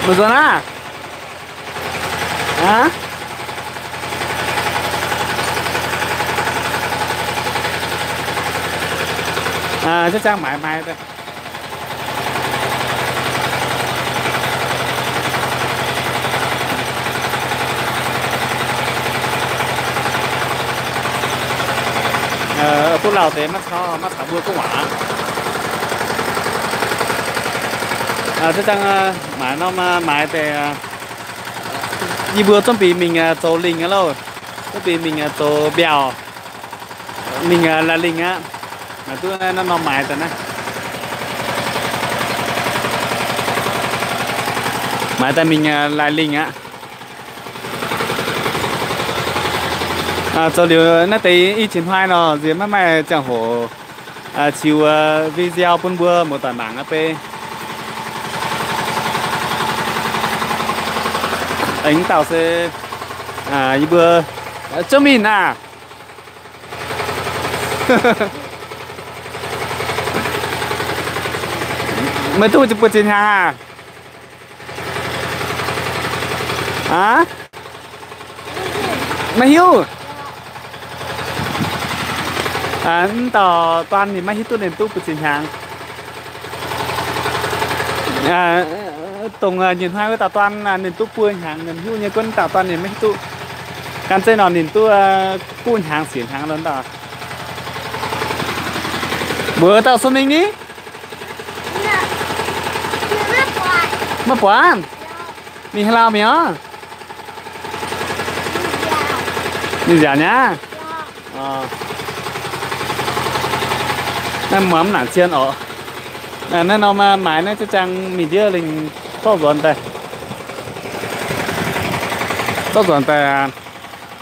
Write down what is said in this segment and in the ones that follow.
Mv nzuonx aqv. Aa? Aa, za'gengh maaiz maaiz daaih. Buov lauh deix maiv caux, maiv caux mbuo gorngv waac aqv. Za'gengh maaiz norm maaiz deix, yie mbuo zorqv bieqc mingh zoux lingh aqv loh. Zorqv bieqc mingh zoux mbiauh, mingh laaix lingh aqv. Maaih duqv naaiv norm maaiz daaih naaiv. Maaiz daaih mingh laaix lingh aqv. Zoux liuz naaiv deix i qiex hnoi nor, nziex maiv maaih ziangh hoc ziux video bun mbuo muoz-doic mangc aqv bei. Aengx dauh se yie mbuo, Zouv Minh aah, meih duqv buoz-ziex hnyangx aah? Aa? Maiv hiuv. Mv dauh dorn ninh maiv hiuv duqv ninh duqv buoz-ziex hnyangx. Dongh nyei hnoi wuov dauh dorn ninh duqv buo hnyangx, ninh hiuv nyei gunv dauh dorn ninh maiv hiuv duqv. Gan zeiv nor ninh duqv guv hnyangx siec hnyangx lo dauh. Mbuox dauh Sou Mingh ni. Maiv buatc. Mingh haaix lauh mingh oc? Mingh nziaauc nyei aqv. Naaiv muangx mv nangc zien oc. Naaiv norm maaiz naaiv za'gengh mingh ndiev lingh zorqv nzuonx daaih. Zorqv nzuonx daaih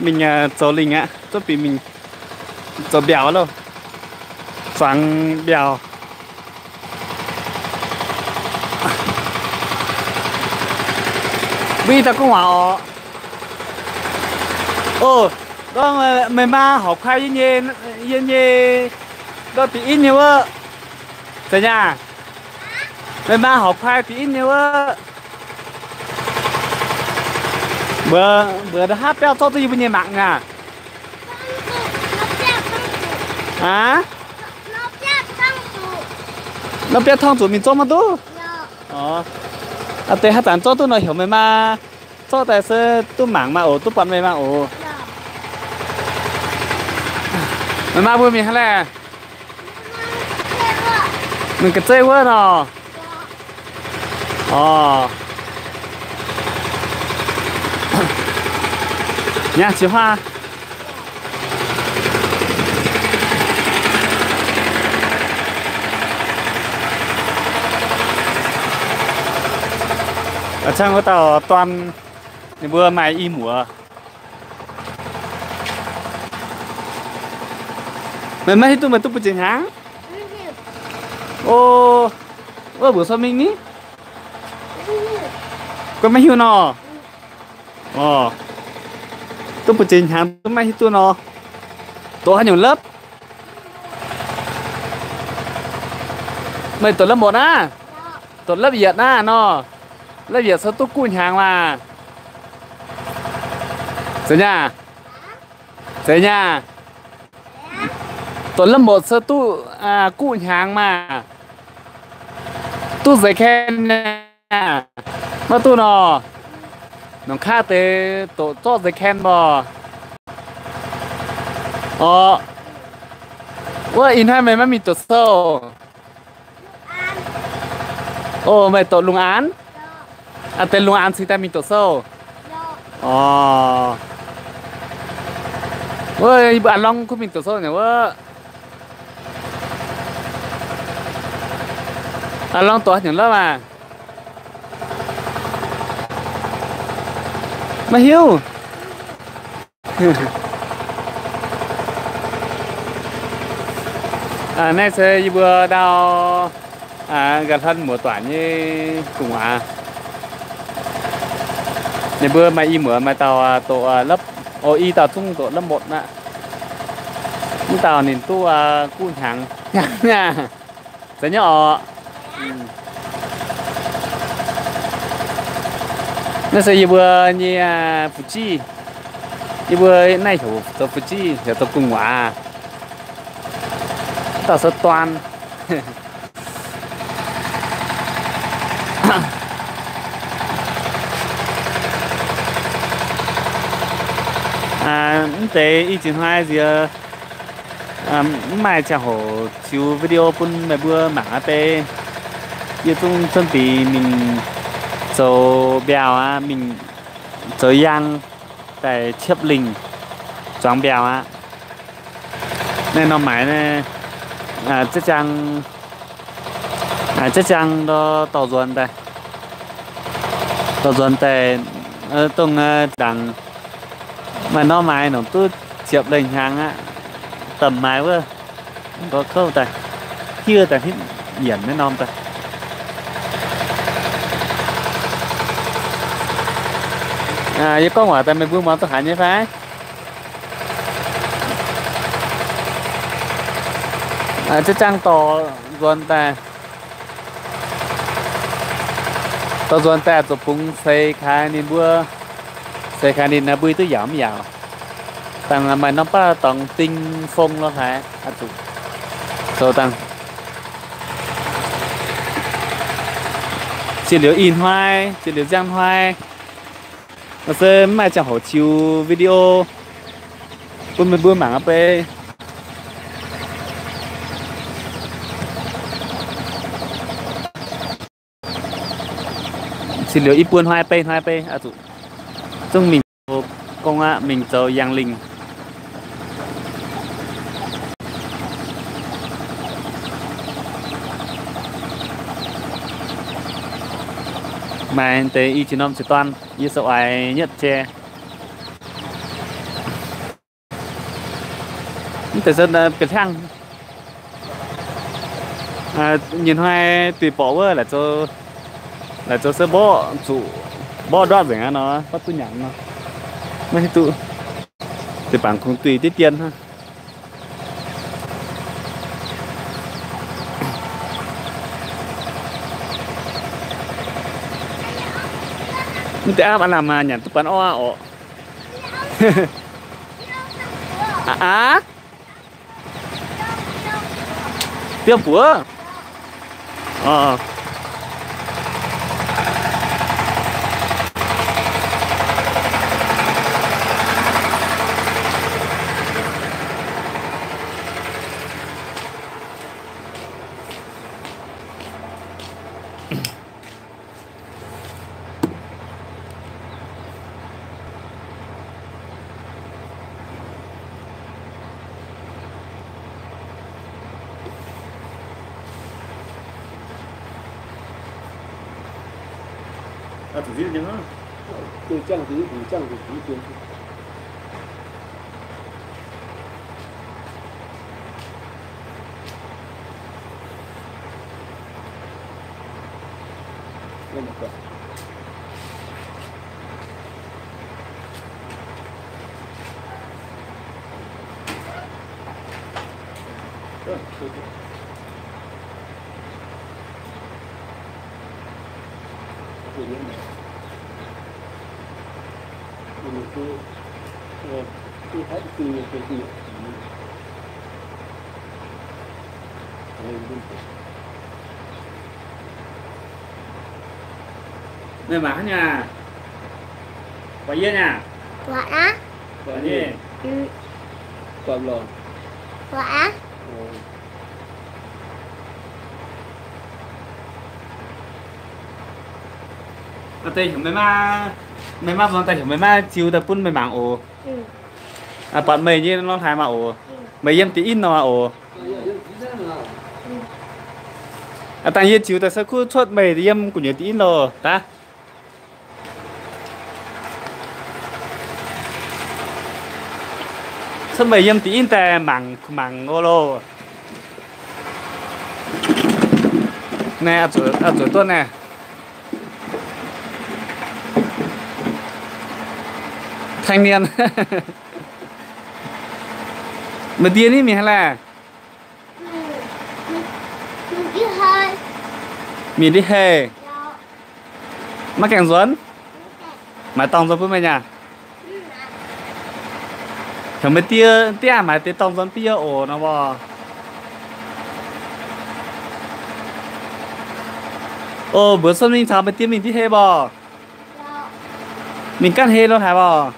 mingh zoux lingh aqv, zorqv bieqc mingh zoux mbiauh loh. Zuangx mbiauh. Mbuo i dauh gorngv waac oc. O, gorngv meih maa horpc kuaai yie nyei, yie nyei ndortv bieqc inv nyei wuov. Zeiz nyei aac? Meih maa horpc kuaai bieqc inv nyei wuov. Mbuox, mbuox ndongc haaix biauv zorqv duqv yie mbuo nyei mangc aac. Aav? Norm biauv torngv zuqc mingh zorqv maiv duqv. Aa, deix haaix zanc zorqv duqv nor heuc meih maa zorqv daaih se duqv mangc maah oc, duqv buatc meih maa oc. Meih maa mbuo mingh haaix laeh? Mingh ga'zeiv wuov nor. Orv. Nyangv qiex huaav. A'cangv wuov dauh dorn, ninh mbuo maaih i muoz. Meih maiv hiuv duqv meih duqv buoz-ziex hnyangx? O, wuov mbuox Sou Mingh ni? Gorngv maiv hiuv nor. Orv, duqv buoz-ziex hnyangx duqv maiv hiuv duqv nor. Doqc haaix nyungc lớp? Meih doqc lớp mbotc naaiv? Doqc lớp yietc naaiv nor. Lớp yietc se duqv guv hnyangx maah. Zeiz nyei aac? Zeiz nyei aac? Doqc lớp mbotc se duqv guv hnyangx maah. Duqv zeix ken nyei aac? Maiv duqv nor. Nongc kaav deix doqc zorqv zeix ken mbuo. Orv, wuov ih hnoi meih maiv mingh doqc sou? O, meih doqc lungh aanx? Aa, deix lungh aanx cingx daaih mingh doqc sou. Orv, wuov yie mbuo a'longh kuv mingh doqc sou nyei wuov. A'longh doqc haaix nyungc lov maah? Maiv hiuv. Naaiv se yie mbuo ndau ga'hlen muoz-doic nyei gu'nguaaz. Ninh mbuo maaih i muoz maaih dauh doqc, o, i dauh zungv doqc lớp mbotc aqv. Mv dauh ninh duqv guv hnyangx. Zeiz nyei orqc. Naaiv se yie mbuo nyei fu'jueiv. Yie mbuo naaiv heuc zoux fu'jueiv, heuc zoux gu'nguaaz. Dauh se Duan. Mv deix i ziex hnoi nziex mv maaih ziangh hoc ziux video bun meih mbuo mangc aqv bei. Yie zungv cuotv deix mingh zoux mbiauh aqv, mingh zoux yaang daaih ciepv lingh zuangx mbiauh aqv. Naaiv norm maaiz naaiv, za'jang, za'jang dorh nzuonx daaih, dorh nzuonx daaih, dongh ndaangc maaih norm maaiz nongc duqv ziepc lengh hnyangx aqv, domh maaiz wuov, nqoi kouv daaih, hiuv daaih hitv yienc naaiv norm daaih. Yie gorngv waac daaih meih mbuo muangx duqv haiz nyei fai? Za'jang dorh nzuonx daaih, dorh nzuonx daaih zuqc bungx seix kaaix ninh mbuo, seix kaaix ninh naaiv mbuo duqv yaauc mv yaauc. Dangh maaih norm baav dorngx ding fong lorh haiz zuqc zoux dangh. Ziex liuz ih hnoi, ziex liuz nziang hnoi, se mv maaih ziangh hoc ziux video bun meih mbuo mangc aqv bei. Ziex liuz i buo hnoi bei, hnoi bei zuqc zungv mingh zoux gong aqv, mingh zoux yangh lingh. Maaih deix i ziex norm ziex dorn, yie se oix nyetv jai. Mv deix se bieqc hliangv. Nyei hnoi duih borqc wuov, laaic zoux se mborqv zuqc, mborqv ndortv nzengc aqv nor, mborqv duqv nyanc nor. Maiv hiuv duqv, deix bangc kungx duih diqv dien hnangv. Mv deix aapv aav lamh nyanc duqv buonc orv oc. Aav, biomv buoz. Meih mangc haaix nyungc? Buatc yie nyei? Buatc aqv. Buatc nyei? Buatc lorqc. Buatc aqv. Deix heuc meih maa, meih maa nzuonx daaih heuc meih maa ziux daaih bun meih mangc oc. Buatc meih nyei norm hlaax maah oc. Meih yiem diuh in nor oc. Dangh yie ziux daaih se kuv cuotv meih yiem gu'nyuoz diuh in loh daaih. Cuotv meih yiem diuh in daaih mangc, mangc oc loh. Naaiv, zuqc duqv naaiv. Thanh niên. Meih ndie ni mingh haaix laeh? Mingh ndiev hei. Maiv gaengh nzuonx? Maaih dorngh nzuonx bun meih nyei aqv? Heuc meih die, die aah, maaih deix dorngh nzuonx bun yie oc nor mbuo. O, mbuox Suonv Mingh caux meih die mingh ndiev hei mbuo. Mingh ganh hei lo haaix mbuo.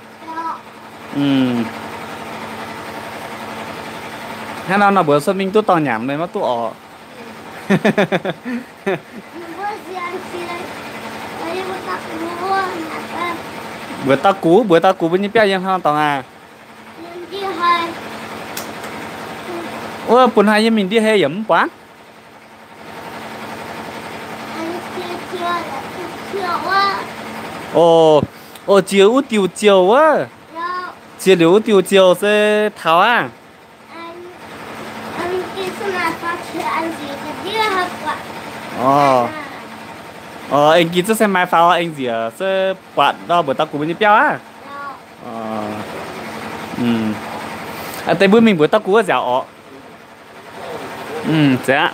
Hnangv nor nor mbuox Suonv Mingh duqv dorngh nyanc meih maiv duqv oc. Mbuox dauh gux, mbuox dauh gux mbuo nyei biauv yiem haaix dorngx aqv? Wuov bun haaix yiem mingh ndiev hei yaac mv buatc. O, o, jiex wuov diuh ziouc wuov. Jiex liuz wuv diuh ziouc se taux aqv. O, aengx gih zuqv se maaih faaux aengx njiec se buatc nor mbuox dauh gux mbuo nyei biauv aqv. Deix mbuo mingh mbuox dauh gux wuov nziaauc orqc. Zeiz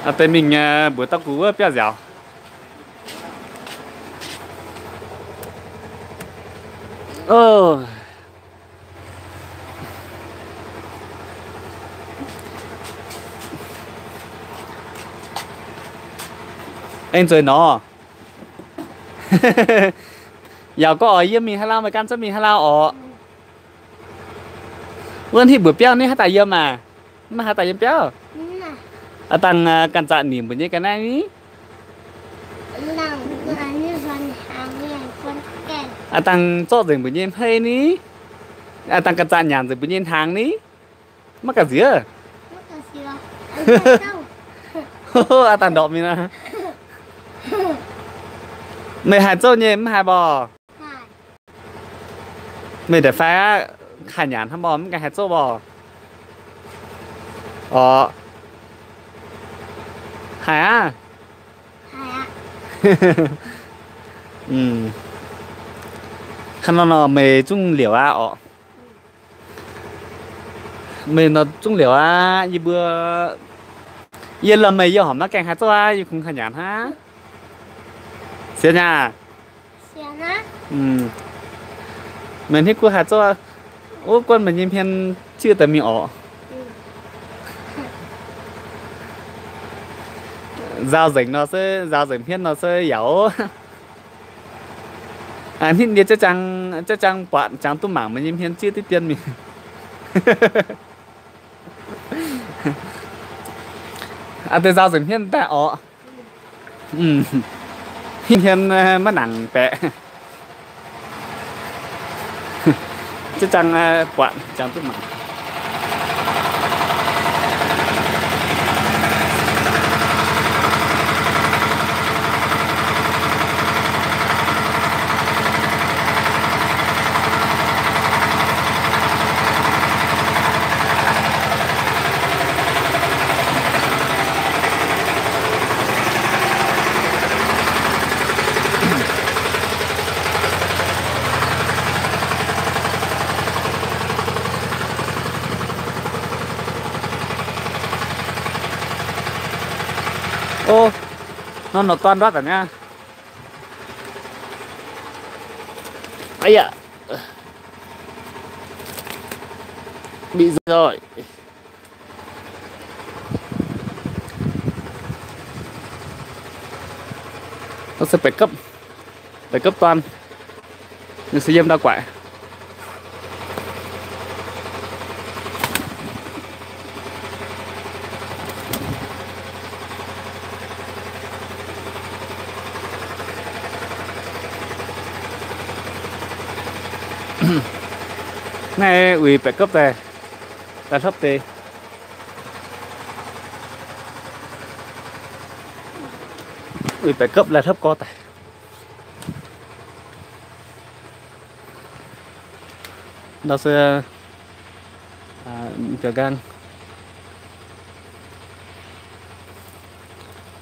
aqv. Deix mingh mbuox dauh gux wuov biauv nziaauc. Aengx nzueic nor. Yaac gorngv oix yiem mingh haaix lauh, meih ganh zungv mingh haaix lauh orqc? Wuov hitv mbuoqc biauv ninh haaix daaih yiem aac? Maiv haaix daaih yiem biauv. Aav dangh ganh zaqc nimc mbuoqc nyei ga'naaiv ni. Aav dangh zorqv nzengc mbuoqc nyei hmei ni. Aav dangh ganh zaqc nyanc nzengc mbuoqc nyei hnaangx ni. Maiv gamh nziex. Aav dangh ndorpc mingh. Meih haih zouv nyei mv haih mborqc? Meih da'faix aqv, haih nyanc hnangv mborqc, mv gaengh haih zouv mborqc. Orqc, haih aqv. Hnangv nor nor meih zungv liouc aqv orqc. Meih nor zungv liouc aqv. Yie mbuo, yie lomh meih yie horpc maiv gaengh haih zouv aqv, yie kungx haih nyanc hnangv. Sienx nyei aac. Meih hnangv kuv haih zouv, wuov guonv meih nyei hmien zieqv daaih mingh orqc. Nzaaux nzengc nor se, nzaaux nzengc hmien nor se yaac ov. Hnitv ndie jaiv jang buatc jangx duqv mangc meih nyei hmien zieqv diqv dien mingh. Aa, deix nzaaux nzengc hmien daaih orqc. Hmien maiv nangc baeqc. Zieqv jang buatc jangx duqv mangc. Ov, nor nor dorn ndortv daaih niaa. Aa yaac, bieqc nzoih. Se baeqc gopv, baeqc gopv dorn, ninh se yiem ndau guaaic. Naaiv uix baeqc gopv daaih, daaih hlopv deix. Uix baeqc gopv daaih hlopv gorx daaih. Ndau se biaux nqaang.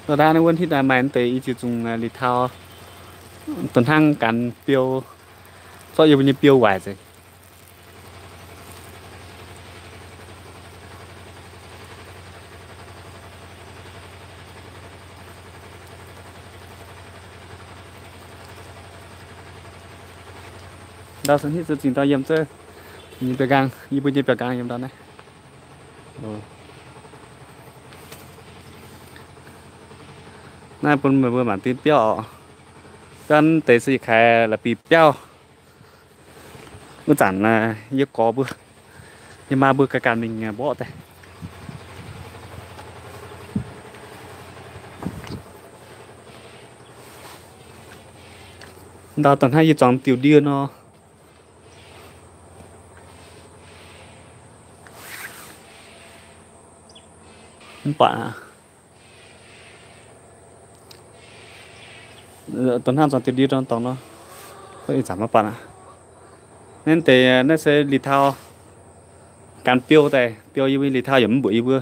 Ndau naaiv wuov hitv maaih deix i ziex zungh liuz taux, dongh hnangv ganh biou, zorqv yie mbuo nyei biou waaic nzengc. Ndau se hitv zingh ndau yiem zengv nyei biaa nqaang, yie mbuo nyei biaa nqaang yiem ndau naaiv. Naaiv bun meih mbuo mangc deix biauv oc. Biauv deix se yietc kaaix la'bieiv biauv. Wuov zanc yie gorx mbuo, yie maa mbuo ganh ganh mingh mborqv daaih. Ndau dongh hnangv yie zuangx diuh ndie nor. Mv baac dongh hnangv zuangx diuh ndie dorngx nor, ih zanc maiv baac aqv. Naaiv deix naaiv se liz tau, gan biou daaih, biou yie mbuo liz tau yaac mv mbuoqc yie mbuo.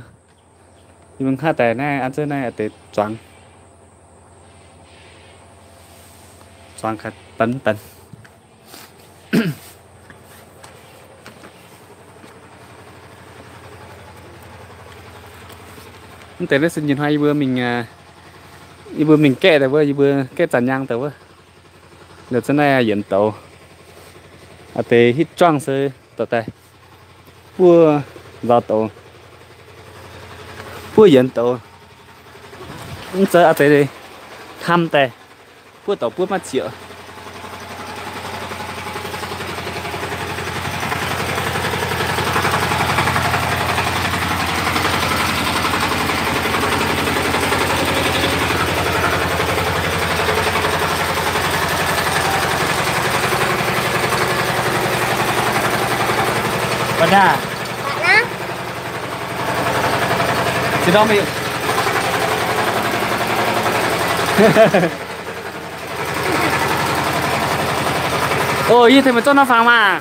Yie mbuo haav daaih naaiv an zengv naaiv deix zuangx, zuangx kaaix benx benx. Mv deix naaiv se nyei hnoi yie mbuo mingh, yie mbuo mingh gaeqv daaih wuov, yie mbuo gaeqv zanc nyang daaih wuov. Liuz zengv naaiv yienx douz, aa deix hitv juangv se dorh daaih buov nzauh douz, buov yienx douz, mv zeiz aa deix hnamv daaih buov douz buov maiv zieqc. Baac naaiv, se ndorm mingh. Ov, yie tengx meih zorqv norm fangx maah.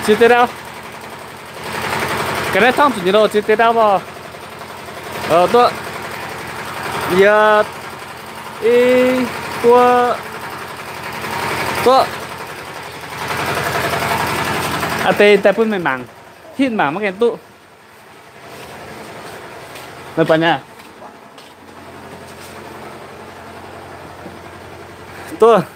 Ziex deix ndau. Ga'naaiv torngv zuqc nyei loh, ziex deix ndau mor. Duqv. Yietc, i, buo, duqv. Aa deix daaih bun meih mangc. Hitv mangc maiv gaengh duqv. Meih baac nyei. Duqv.